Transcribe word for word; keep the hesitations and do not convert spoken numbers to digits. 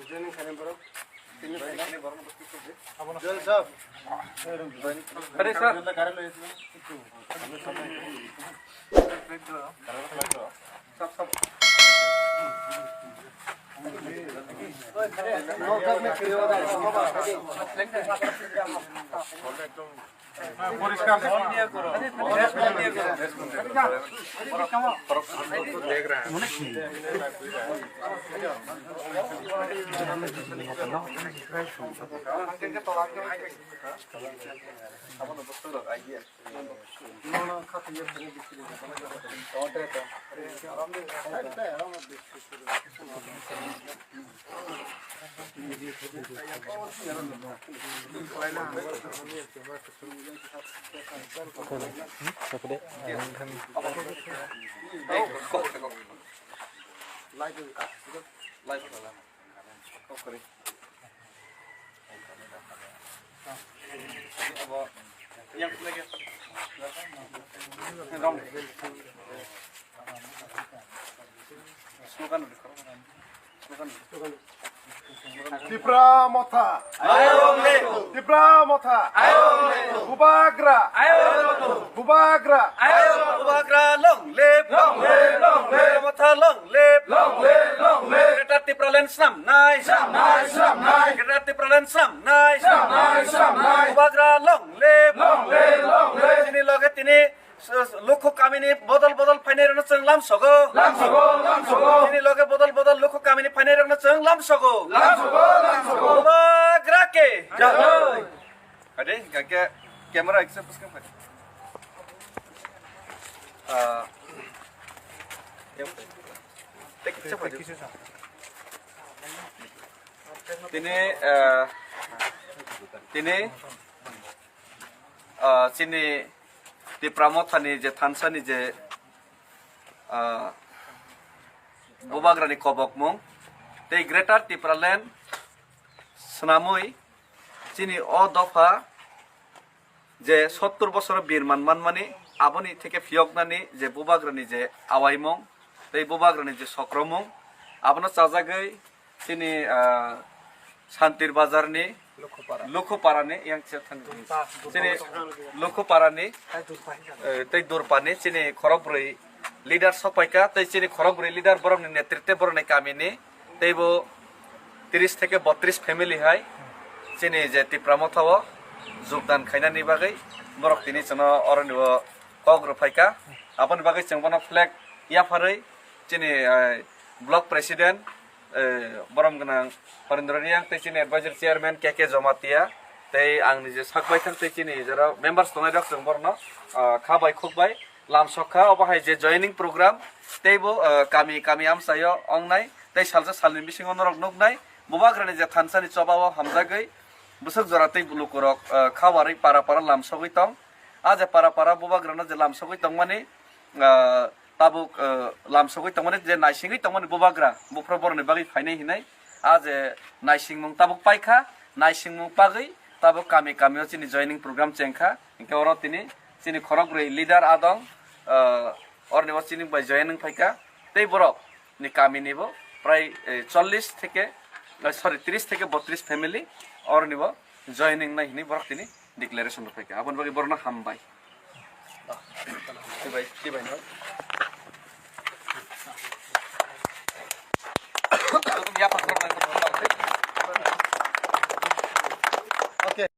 Joining khainai borok. Join sir. Ready, sir. Tipra Motha! Tipra Motha! Bubagra! Bubagra! Bubagra long live! Long live, long live! Tipra Motha long live! Long live, long live! Greater Tipraland snamnai! Snamnai, snamnai! Greater Tipraland snamnai! Snamnai, snamnai! Bubagra long live! Long live, long live! Tini loge tini Lukhu kamini bodol bodol phainairokno chwng lamsogo. Lamsogo, lamsogo. Chini loge bodol bodol lukhu kamini phainairokno chwng lamsogo. Lamsogo, lamsogo. Bubagra ke jai. Ade, gake camera ekse puskang phai. Ah, em, tek ekse phai. Tini, ah, tini, ah, chini Tipra Mothani je thansani je, ah, Bubagrani kobokmung tei Greater Tipraland swnamwi chini o dopha je sottur bosoro birman manmani, aboni theke phiyoknani je Bubagrani je awaimung tei Bubagrani je sokromung, abono chajagwi chini, ah, Santir Bazarni Lukhuparani, yang chini Lukhuparani, eh, tei Durpani chini khorokbrwi leader sokpaikha, tei chini khorokbrwi leader borokni netritwe borokni kamini teibo tris theke botris family hai chini je Tipra Mothao jogdan khainani bagwi borok tini chwngno oroni o kok rwphaikha. Aboni bagwi chwng bono flag yapharwi chini, eh, block president, eh, borom gwnang Horendra Reang tei chini advisor chairman K K Jamatia tei ang nije sak baithang tei chini jora members tongnai rok chwng borno, ah, kha bai khuk bai lamsok kha. Obo hai je joining program teibo, ah, kami kami amchaio ongnai tei salsa salni bisingo norok nuknai Bubagrani je thansani chobao hamjagwi bwswk jora tei lukurok, ah, kha barwi para para lamsogwi tong. A je para para Bubagrano je lamsogwi tongmani, ah, tabuk, ah, lamsogwi tongmani je naisingwi tongmani Bubagra buphro boroni bagwi phainai hinai. A je naisingmung tabuk paikha, naisingmung pagwi tabuk kami kamio chini joining program chengkha. Hinkhe oro tini chini khorokbrwi leader adong, ah, oroni o chini bai joining phaikha. Tei borok ni kamini bo prai, eh, chollish theke, eh, sorry, tris theke botris family oroni bo joining nai hinwi borok tini declaration rw phaikha. Aboni bagwi borokno hambai. Tei bai, tei bai no.